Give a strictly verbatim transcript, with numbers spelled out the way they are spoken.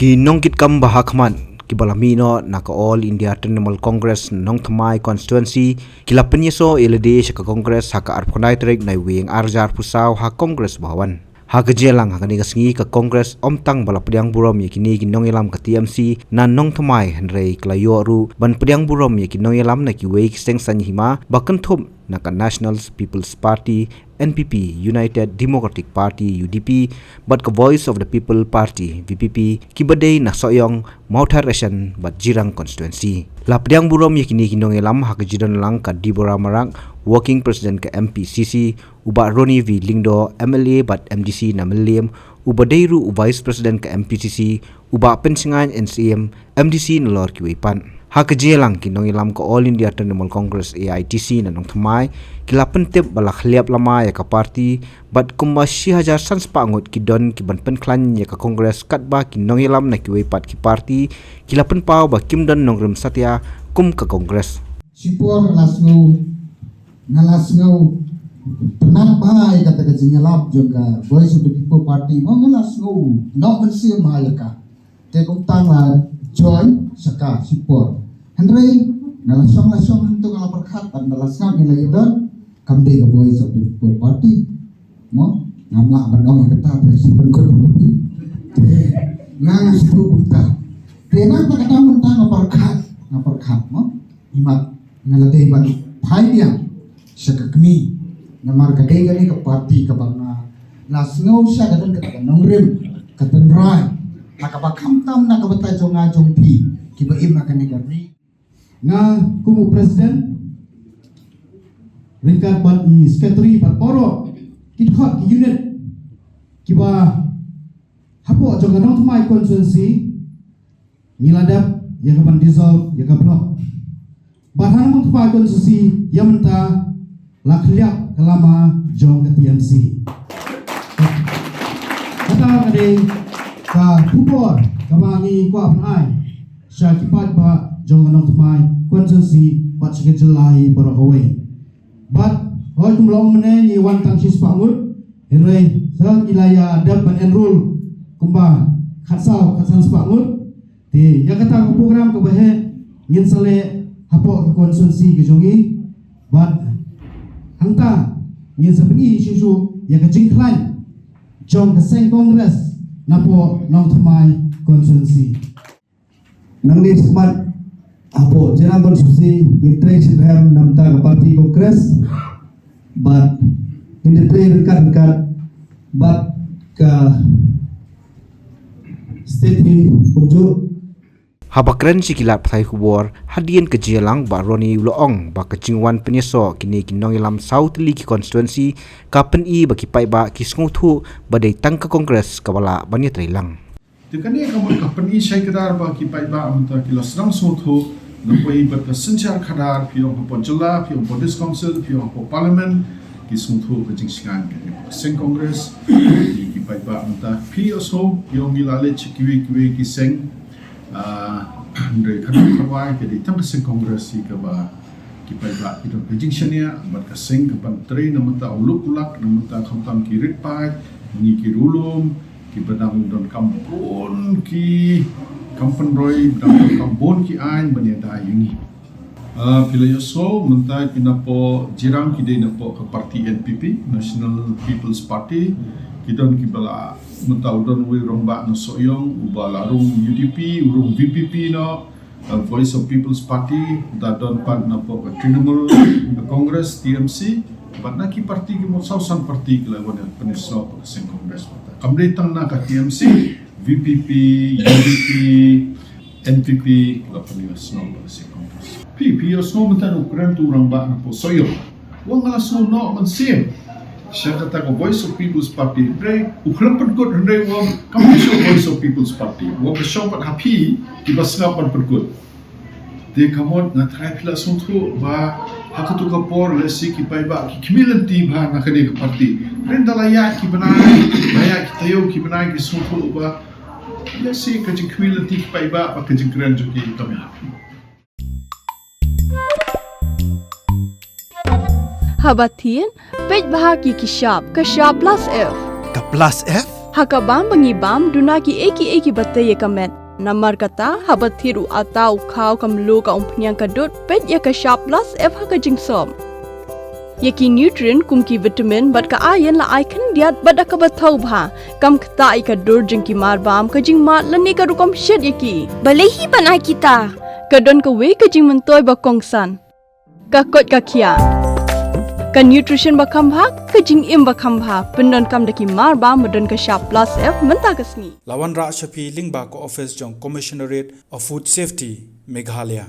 Ki nongkitkam ba ha khmat kiba la mih noh na ka All India Trinamool Congress Nongthymmai Constituency ki la pynïasoh ïa lade sha ka Congress ha ka arphew khyndai tarik Naiwieng arhajar arphew saw ha Congress Bhawan. Ha ka jingïalang ha kane ka sngi ka Congress ym tang ba la pdiang burom ïa kine ki nongïalam ka T M C na Nongthymmai hynrei ka la ïoh ruh ban pdiang burom ïa ki nongïalam na kiwei ki seng saiñ hima ba kynthup na ka National People's Party, N P P, United Democratic Party, U D P, bad ka Voice of the People Party, V P P, kiba dei na Sohiong, Mawthadraishan bad Jirang constituency. La pdiang burom ïa kine ki nongïalam ha ka jingdon lang ka Deborah Marak, Working President ka M P C C, u Bah Ronnie V Lyngdoh, M L A bad M D C na Mylliem, uba dei ruh u Vice President ka M P C C, u Bah Pynsngain N C M, M D C nalor kiwei pat. Ha ka jingïalang ki nongïalam ka All India Trinamool Congress, A I T C, na Nongthymmai ki la pyntip ba la khliap lama ïa ka party bad kumba shi hajar san spah ngut ki don ki ban pynkhlaiñ ïa ka Congress katba ki nongïalam na kiwei pat ki party ki la pynpaw ba kim don nongrim satia kum ka Congress. Shipor la sngew, nga la sngew ternat bha ïa kata ka jingïalap jong ka Voice of the People Party, mo, nga la sngew noh mynsiem bha ïa ka. Te kumta nga la join sha ka shipor. Hynrei nga la shong la shong hangto nga la pyrkhat bad nga la sngap ïa la ïa don kam dei ka Voice of the People Party. Mo, ngam lah ban ong ïa kata te shu pynkut party. Te nga nga shu kumta. Te na kata ka daw mynta nga pyrkhat, nga pyrkhat, mo. Imat nga la dei ban phai biang sha ka kmie. Namar ka dei kane ka party kaba nga la sngew sha ka don kata ka nongrim, ka tynrai, ha kaba khamtam na ka bynta jong nga jong phi kiba im ha kane ka ri. Nga kum u president ryngkat bad i secretary bad baroh ki dkhot ki unit kiba hapoh jong ka Nongthymmai constituency ngi la dep ïa ka ban dissolve ïa ka block. Bad ha Nongthymmai constituency ïa mynta la khliap ka lama jong ka T M C. Kata ka dei ka khubor kaba ngi kwah ban ai sha ki paidbah jong ka Nongthymmai constituency bad sha ka jylla hi baroh kawei. Bad hooid, kum long mynne ngi wan tang shi spah ngut, hynrei sa ngi la ïa dep ban enroll kumba khatsaw khatsan spah ngut. Te ïa kata ka program kaba heh ngin sa leh hapoh ka constituency ka jong ngi. Bad hangta ngin sa pyni shuh shuh ïa ka jingkhlaiñ jong ka seng Congress napoh Nongthymmai constituency. Nangne shakhmat hapoh Jirang constituency ngin trei shitrhem na bynta ka party Congress bad ngin trei ryngkat ryngkat bad ka state hi kumjuh. Haba kren sha ki lad pathai khubor hadien ka jingïalang, Bah Ronnie u la ong ba ka jingwan pynïasoh kine ki nongïalam saw tylli ki constituency ka pyni ba ki paidbah ki sngewthuh ba dei tang ka Congress kaba lah ban ïatrei lang. Te kane ka mut ka pyni shai kdar ba ki paidbah mynta ki la sdang sngewthuh, na poi bad ka synshar khadar, phi ong hapoh jylla, phi ong hapoh District Council, phi ong hapoh Parliament, ki sngewthuh ka jingshngaiñ ka seng Congress. Ki, ki paidbah mynta phi ïohsngew, phi ong ngi la leit sha kiwei kiwei ki seng. Ah, hynrei kata ka wai ka dei tang ka seng Congress hi kaba ki paidbah ki don ka jingshaniah, bad ka seng ka ban trei na mynta u luk u lak, na mynta khamtam ki rit paid, ngi ki riewlum, kiba dang donkam bun ki kam pynroi, dang donkam bun ki aiñ ban ïada ïa ngi. Ah, phi la ïohsngew mynta ki napoh Jirang ki dei napoh ka party N P P, National People's Party, ki don kiba la, mynta u don uwei u rangbah na Sohiong uba la rung U D P, u rung V P P noh, uh, Voice of People's Party, da don pat napoh ka Trinamool Congress, T M C, bad na ki party ki mut saw san party ki la wan ïa pynïasnoh bad ka seng Congress. Kam dei tang na ka T M C, V P P, U D P, N P P, ki la pynïasnoh bad ka seng Congress. Phi, phi ïohsngew mynta u kren tu u rangbah napoh Sohiong. Wa nga la sngew noh mynsiem sha kata ka Voice of People's Party. Hynrei u khlem pynkut, hynrei wa kam dei shuh Voice of People's Party, wa ka shong pat ha phi kiba sngap ban pynkut. Te ka mut nga tharai phi la sngewthuh ba ha katu ka por lehse ki paidbah ki khmih lynti bha na kane ka party. Hynrei da la ïaid ki bnai, la ïaid ki taïew ki bnai, ki sngewthuh ba lehse ka jingkhmih lynti ki paidbah bad ka jingkren jong ki kam ïa ha phi. Haba thied, peit bha ki ki shap, ka shap plus F. Ka plus F? Ha ka bam ba ngi bam, duna kiei kiei kiba tei ïa ka met. Namar kata, haba thied u atta, u khaw, ka mluh, ka umphniang, ka dud, peit ïa ka Shap Plus F ha ka jingsop. Ïa ki nutrient kum ki vitamin bad ka iron la ai khyndiat bad da kaba thaw bha. Kam ktah ïa ka dur jong ki marbam, ka jingmad lane ka rukom shet ïa ki. Balei hi ban ai kita? Ka don kawei ka jingmyntoi ba kongsan. Ka koit ka khiah. Ka nutrition ba kham bha, ka jingim ba kham bha. Pyndonkam da ki marbam ba don ka Shap Plus F mynta ka sngi. La wanrah sha phi lyngba ka office jong Commissionerate of Food Safety, Meghalaya.